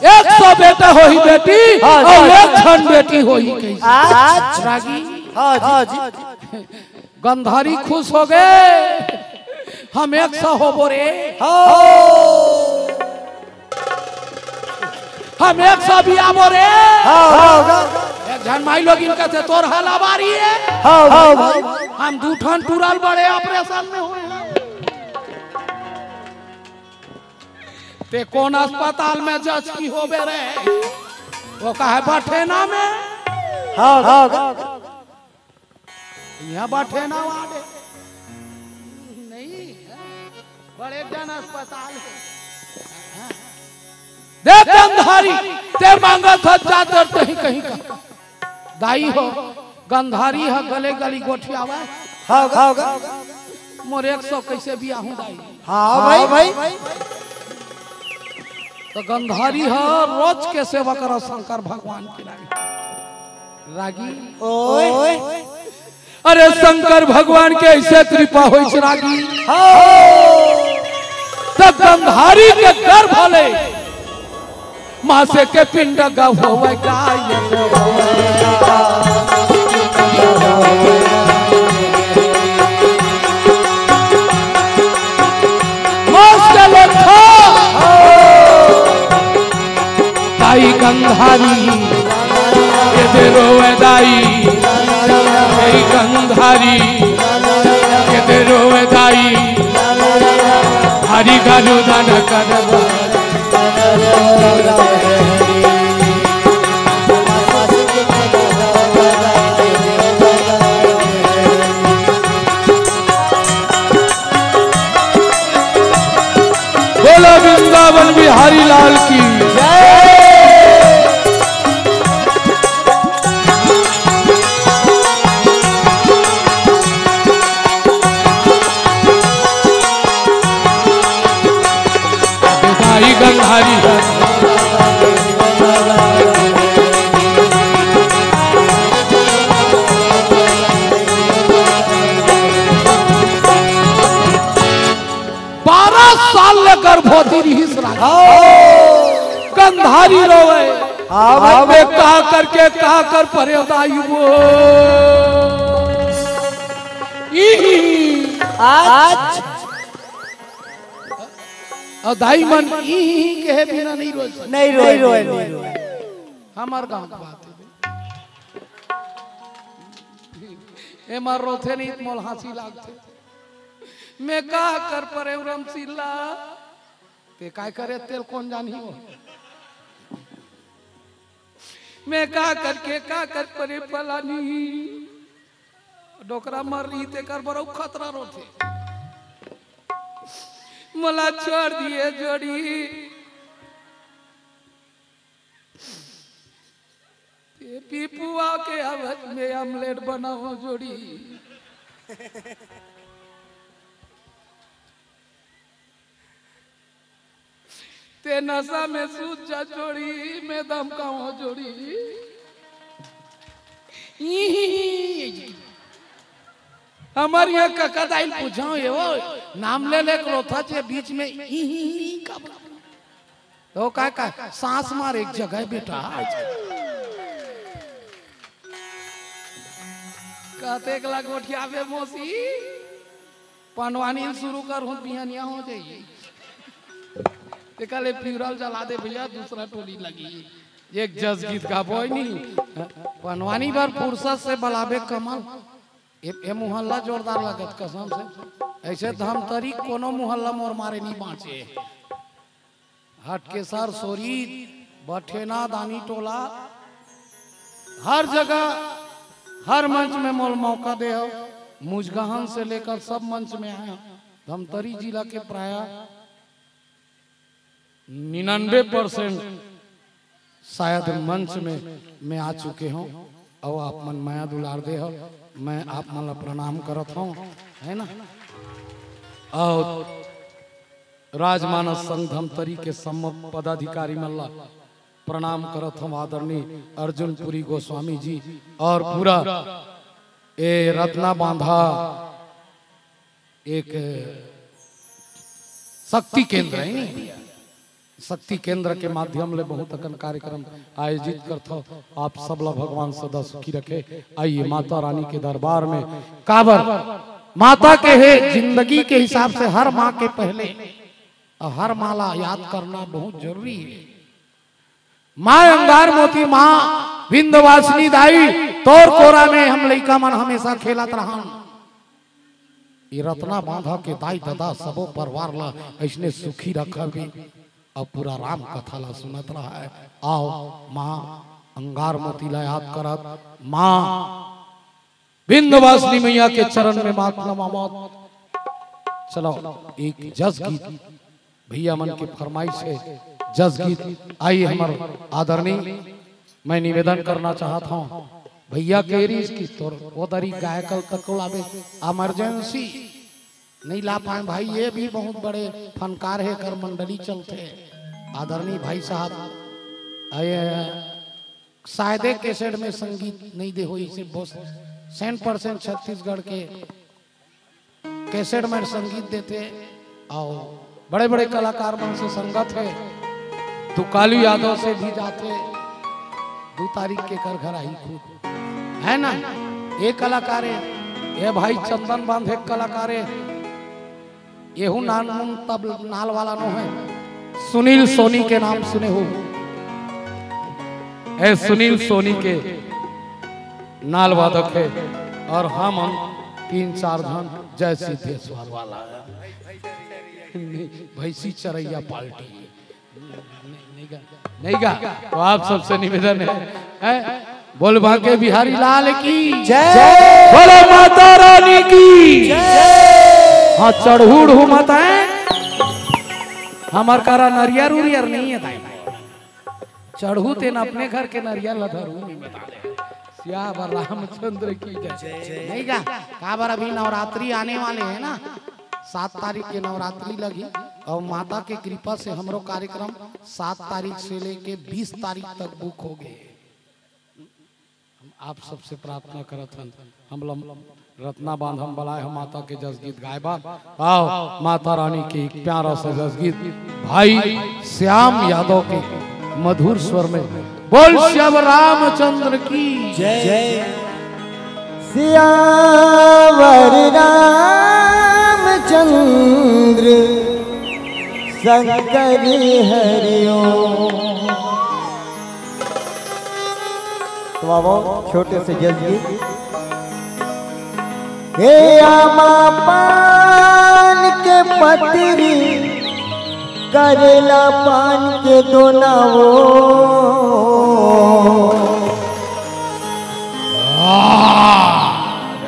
एक सौ बेटा होही बेटी, हाँ, अउ हाँ। एक झन बेटी होही कहिस। आज रागी। हाँ जी, हाँ जी। गंधारी खुश हो गे, "हम एक सौ होबो रे, हाँ। हम एक सौ भी आबो रे।" हाँ, हाँ, हाँ। एक झन माईलोगिन कथे, "तोर हलाबारी हे, हाँ, हाँ, भाई। हम दू ठन टूरा ल बड़े ऑपरेशन में होय हन।" ते कोन अस्पताल में जचकी होबे रे? ओ कहे बठेना में। हाँ, हाँ, हाँ। इहाँ बठेना वार्ड हे। नहीं, बड़े जन अस्पताल हे। देख गंधारी, ते मांगत हस जा तोर तहीं कहीं का। दाई हो, गंधारी ह गले गली गोठियावय। हाँ, हाँ, हाँ। मोर एक सौ कइसे बियाहूँ दाई? हाँ, भाई। त गंधारी ह रोज के सेवा करय शंकर भगवान के लागे। रागी। ओए। अरे शंकर भगवान के अइसे कृपा होइस रागी। हाँ। त गंधारी के गर्भ ले मासे के पिंड गहोवय गाय। मास के लेखा। दाई गंधारी, ये दे रोवे दाई। दाई गंधारी, ये दे रोवे दाई। हरी गालू दान करवा। बोलो वृंदावन बिहारी लाल की जय। भाई गंधारी। बारह साल ले गर्भवती रिहिस राजा। हाँ। गंधारी रोवे। हाँ भाई। अबे का करके का कर परे दाई वो। ई। आज। अउ दाई मन ई कहे बिना नहीं रोए। नहीं रोए, नहीं रोए। हमर गाँव के बात हे। एमा रोथे नहीं त मोला हाँसी लागथे। मैं का कर परे उरम सिल्ला। ते काय करे तेल कोन जानही वो। मैं का करके का कर परे पलानी। डोकरा मर रही तेकर बरऊ खतरा रोथे। मोला छोड़ दिए जोड़ी। ते पीपुआ के आवाज में आमलेट बनाओ जोड़ी। ते नशा में सूत जा जोड़ी, मैं दमकाओ जोड़ी। हमर इहाँ कका दाई पूछो ये वो, नाम ले ले रोथा जे बीच में ई का बोला? तो का, का, सांस मार एक जगह बेटा। कतेक ला गोठियाबे मौसी, पनवानी शुरू कर हूँ, बिहनिया हो जाई। तेकर ले funeral जला दे भैया, दूसरा टोली लगी। एक जस गीत गाबो नहीं, पनवानी भर फुर्सत से बलाबे कमल। ए, ए मोहल्ला जोरदार लागत कसम से। ऐसे धमतरी कोनो मोहल्ला मोर मारे नहीं बाँचे। हटकेसर, सोरीत, बठेना, दानी टोला, हर जगह, हर मंच में मोल मौका दे हो। मुजगहन से लेकर सब मंच में आए हैं। धमतरी जिला के प्रायः निन्यानवे परसेंट शायद मंच में मैं आ चुके हूँ। और आप मन मया दुलार दे हो, मैं आप मन ला प्रणाम करत हूँ, है ना? और राजमानस संघ धमतरी के सम्म पदाधिकारी मन ला प्रणाम करत हूँ, आदरणीय अर्जुनपुरी गोस्वामी जी और पूरा ए रत्ना बांधा एक शक्ति केंद्र है नी, शक्ति केंद्र के माध्यम ले बहुत अकन कार्यक्रम आयोजित करथव। आप सबला भगवान सदा सुखी रखे। आइए माता रानी के दरबार में, काबर माता के हे जिंदगी के हिसाब से हर माँ के पहले और हर माँ ला याद करना बहुत जरूरी है। माँ अंगार मोती, माँ विंध्यवासिनी दाई, तोर कोरा में हम लइका मन हमेशा खेलत रहन। ये रत्ना बांधा के दाई ददा सबो परिवार ला अइसने सुखी रखबे। अब पूरा राम कथा ला सुनत रहा है। आओ माँ अंगार मोती ला याद करत, माँ विंध्यवासिनी मैया के चरण में माथ नमावत। चलो एक जस गीत भैया मन के फरमाइश है, जस गीत। आइए हमर आदरणीय, मैं निवेदन करना चाहत हूँ भैया के रीस की तोर वो दरी गायकल तक लाबे, इमरजेंसी नहीं ला पाए भाई। ये भी बहुत बड़े फनकार है, कर मंडली चलते आदरणीय भाई साहब। आइए शायदे कैसेट में संगीत नहीं दे हो, इसे बहुत सैंट परसेंट छत्तीसगढ़ के कैसेट में संगीत देते और बड़े बड़े कलाकार मन से संगत है। तुकालू यादव से भी जाते, दो तारीख के कर घर आई खुद, है ना? ये कलाकार है, ये भाई चंदन बांध एक कलाकार है। एहू नान मुन तब नाल वाला नो है, सुनील सोनी के नाम सुने हो? ए सुनील सोनी के नाल वादक है और हम हम तीन चार धन जय सिद्धेश्वर वाला है। भैंसी चरैया पार्टी है। नहीं गा, नहीं गा। तो आप सबसे निवेदन है, है? बोल बांके बिहारी लाल की जय। बोलो माता रानी की जय। हाँ, चढ़ू उढ़ू मत है, हमार करा नरियर उरियर नहीं है दाई। चढ़ू तेन अपने घर के नरियर ला धरू, मैं बता दे। सियावर रामचंद्र की जय। नहीं गा, काबर अभी नवरात्रि आने वाले हैं ना, सात तारीख के नवरात्रि लगी और माता के कृपा से हमरो कार्यक्रम सात तारीख से लेके बीस तारीख तक बुक हो गए। हम आप सबसे प्रार्थना करत हन, हम लोग रत्ना बांध हम बलाए हम माता के जस गीत गाए बा। आओ माता रानी के एक प्यारा सा जस गीत भाई श्याम यादव के मधुर स्वर में। बोल श्याम रामचंद्र की जय। सियावर रामचंद्र शंकर हरिओ। तो बाबा छोटे से जस गीत। हे आमा पान के पतरी, करेला पान के दोनावो।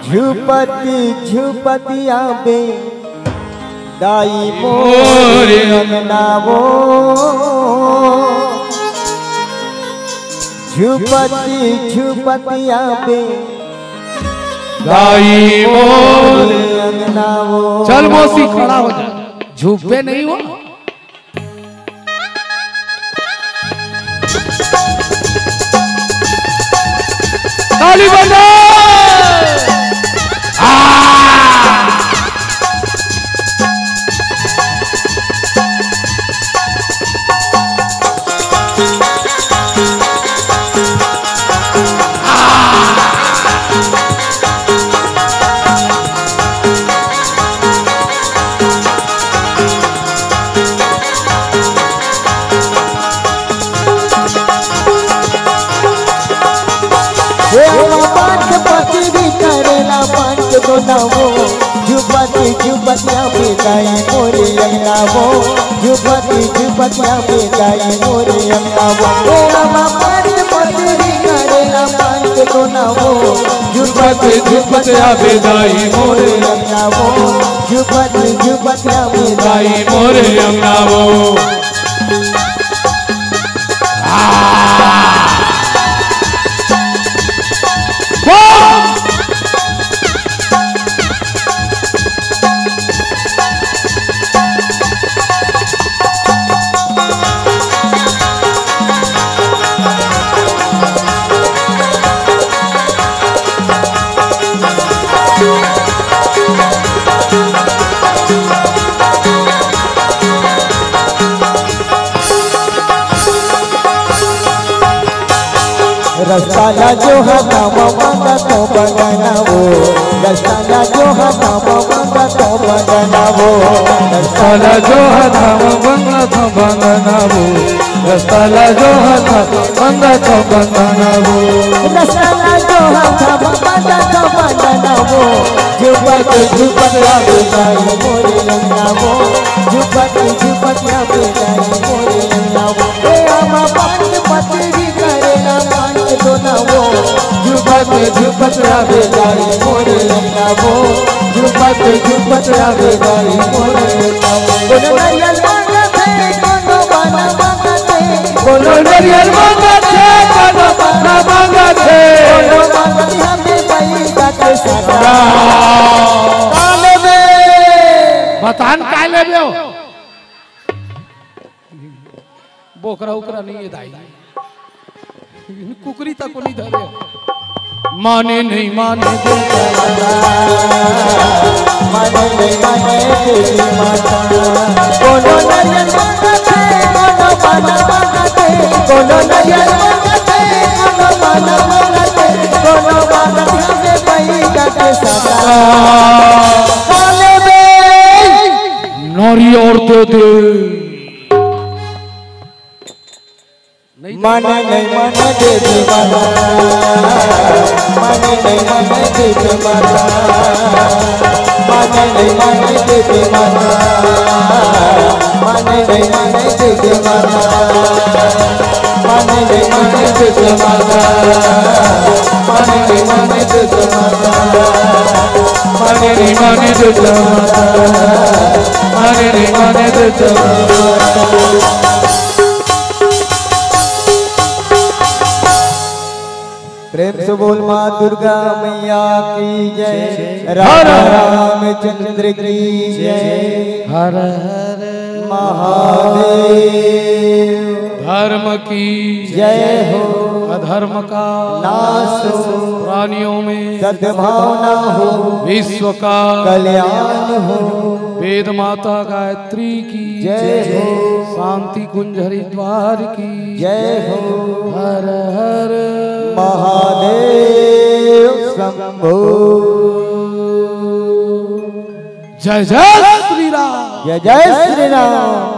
झुपत झुपत आबे दाई मोर अंगनावो। झुपत झुपत आबे दाई मोर अंगनावो। चल मौसी खड़ा हो जा, झुपे नहीं हो। ताली बजाओ। आ! हे आमा पान के पतरी, करेला पान के दोनावो। झुपत झुपत आबे दाई मोरे अंगनावो। झुपत झुपत आबे दाई मोरे अंगनावो। हे आमा पान के पतरी, करेला पान तो ना वो, झुपत झुपत आवे दाई मोरे अंगना वो, झुपत झुपत आवे दाई मोरे अंगना वो। रस्ता ला जो हा नाम मांगा तो बंगना वो, रस्ता ला जो हा नाम मांगा तो बंगना वो, रस्ता ला जो हा नाम मांगा तो बंगना वो, रस्ता ला जो हा नाम मांगा तो बंगना वो। रस्ता ला जो हा नाम मांगा तो बंगना वो, झुपत झुपत आवे दाई मोरे अंगना वो, झुपत झुपत आवे दाई मोरे अंगना वो। ए आमा पान पतरी करेला पान दोना वो, झुपत झुपत आवे दाई मोरे अंगना वो, झुपत झुपत आवे दाई मोरे अंगना वो। कोनो नरियल मांगत हे, कोनो पाना मांगत हे, कोनो नरियल मांगत हे, कोनो पाना मांगत हे। कोनो मांगत हे हमें पैसा के सदा। का लेबे? बतान का लेबे हो? बोकरा उकरा नहीं है दाई, कुकरी तक को नहीं धरे। माने नहीं माने दे, माने नहीं माने दे माता। कोनो नरियल मांगत हे, कोनो पाना मांगत हे, कोनो नरियल मांगत हे, कोनो पाना मांगत हे, कोनो मांगत हे हमें पैसा के सदा। का लेबे? नरियर दे दे। नहीं तो माने नहीं माने देवी माता, माने नहीं माने देवी माता, माने नहीं माने देवी माता, माने नहीं माने देवी माता, माने नहीं माने देवी माता, माने नहीं माने देवी माता, माने नहीं माने देवी माता, माने नहीं माने देवी माता। प्रेम से बोल माँ दुर्गा मैया की जय, राम हर हर। रामचंद्र की जय, हर हर महादेव। धर्म की जय हो। अधर्म का नाश हो। प्राणियों में सद्भावना हो। विश्व का कल्याण हो। वेद माता गायत्री की जय हो। शांति कुंज हरिद्वार की जय हो। हर हर महादेव शंभो। जय जय श्री राम। जय जय श्री राम।